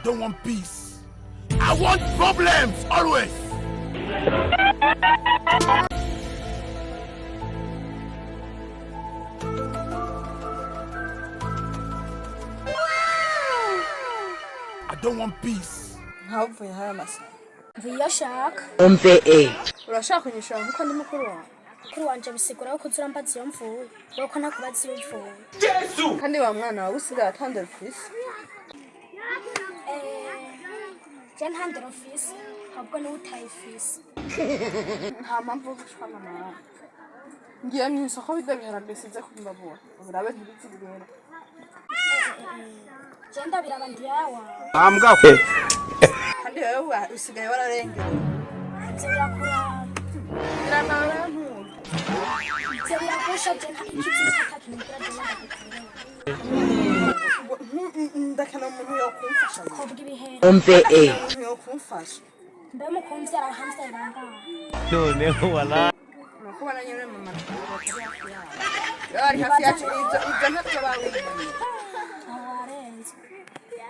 Don't want peace. I want problems always. I don't want peace. Ntavuye hari amasaha. Mvuye iyo ashaka. Umve e. Urashaka kunyishura kuko ndi mukuru wawe? Mukuru wanje bisigura ko uzurambaza iyo mvuye, wowe ko ntakubaza iyo uvuye. Kandi wa mwana wawe usigaye atandura ufise. Je nta ndero mfise, ahubwo niwe utayifise. Nta mpamvu yo gushwana nawe. Ngiye mu isoko, bijya biharage size kumbabura, urabe ntibizigera. Je ndabiraba ndi yawe. Kandi wewe usigaye wararengewe. Ivyo birakuraba. Biranaba ntura. Ivyo biragusha. Je nta ikizi ata kintu ngira, je ndagukureba. Ndakana umuntu yokumfasha. Kobwa ibihere. Umve e. Umuntu yokumfasha. Mbe mukumvyara hamwe bangahe? Noneho wala. Nuko ubona nyine mama atari hafi yawe. Iyo ari hafi yacu, ibyo ntabyo bawigiye. Aho warenze.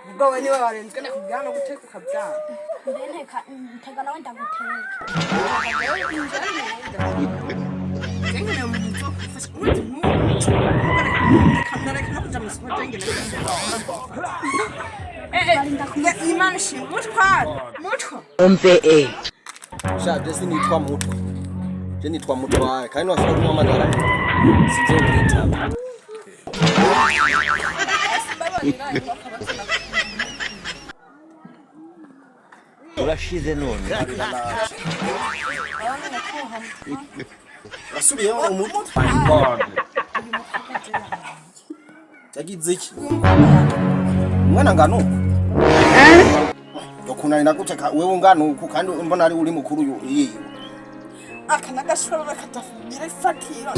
Ubwo we niwe warenzwe, nakubwira no guteka ukabyanga. Mbe nteka ntega nawe ndaguteka. Nkeneye umuntu uzokufasha ubundi nk'ubu reka no kuja mw'isoko. Je ngene Imana ishimwe, mutwara mutwa. Umve e. Sha, je sinitwa Mutwa, je nitwa Mutware, kandi wasubira kumpamagara sinzokwitaba. Simbabarira. Urashize none. Urasubiyeho umutwe yagize iki? Umwana ngana uku yokunanira gute? Wewe ungana uku kandi mbona ari uri mukuru yiwe. Aka n'agashobora katagira ifatiro.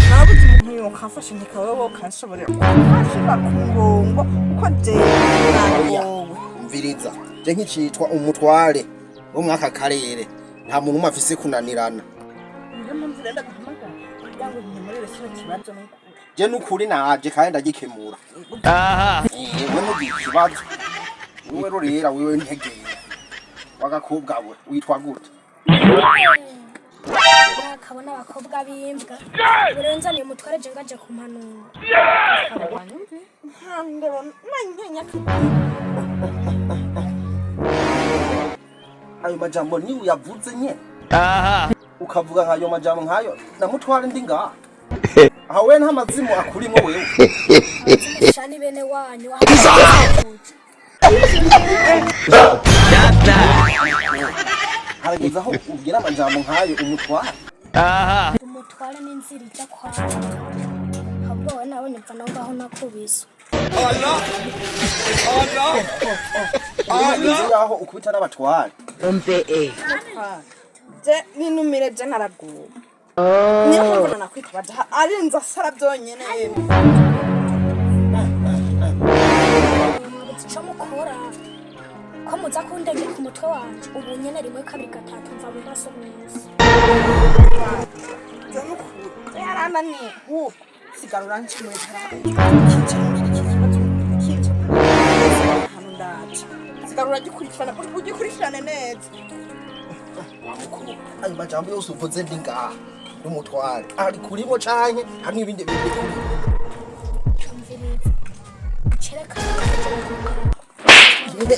Narabuze umuntu yokamfasha, ntika wewe wokanshoborera kunkashira ku murongo uko jewe Oya, nagowe. umviriza, je nk'icitwa umutware wo mw'aka karere, nta muntu umwe afise kunanirana. Niyo mpamvu rero ndaguhamagara kugira ngo nkemurire kino kibazo n'ukuri. Je n'ukuri naje kandi ndagikemura. We nugira ikibazo wewe rurera, wewe ntegera wagakobwa we witwa gute? Akabona abakobwa b'imbwa urenzaniye umutware, je ngaje kumpanura. Nta ndero nanyenya. Ayo majambo ni uyavuze nyene, ukavuga nkayo majambo nkayo na mutware ndi ngaha aho, we nta mazimu akurimo wewe. Shani bene wanyu. Harageze aho ubwira amajambo nkayo umutware? Umutware n'inzira ijya kwawe, ahubwo wowe nawe nyumva nawe ngaho nakubiswe. Harageze aho ukubita n'abatware? Umve e. Je ninumire, je naraguwe, niyo mpamvu nakwitabaje arinze asara byonyene yemwe. Mwabuze ico mukora ko muza kundengera ku mutwe wanje ubu nyene? Rimwe, kabiri, gatatu, mva mu maso mwese. Je nukuri yarananiye, nk'ubu sigara urancumuye kica muri iki kibazo, kica ahantu ndaca, sigara uragikurikirana, ugikurikirane neza. Ayo majambo yose uvuze ndi ngaha n'umutware ari kurimo canke hari n'ibindi bintu bikurimo? Cumviriza, cerekana ko je ndagukorako.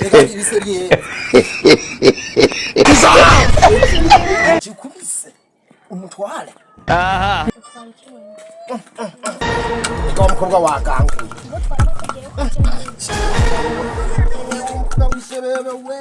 Reka ibiseriye jikubise umutware. Utwara iki wewe? Reka wa mukobwa waganguye. Umutwara bakubwiye ko je Umukobwa w'isebebe we.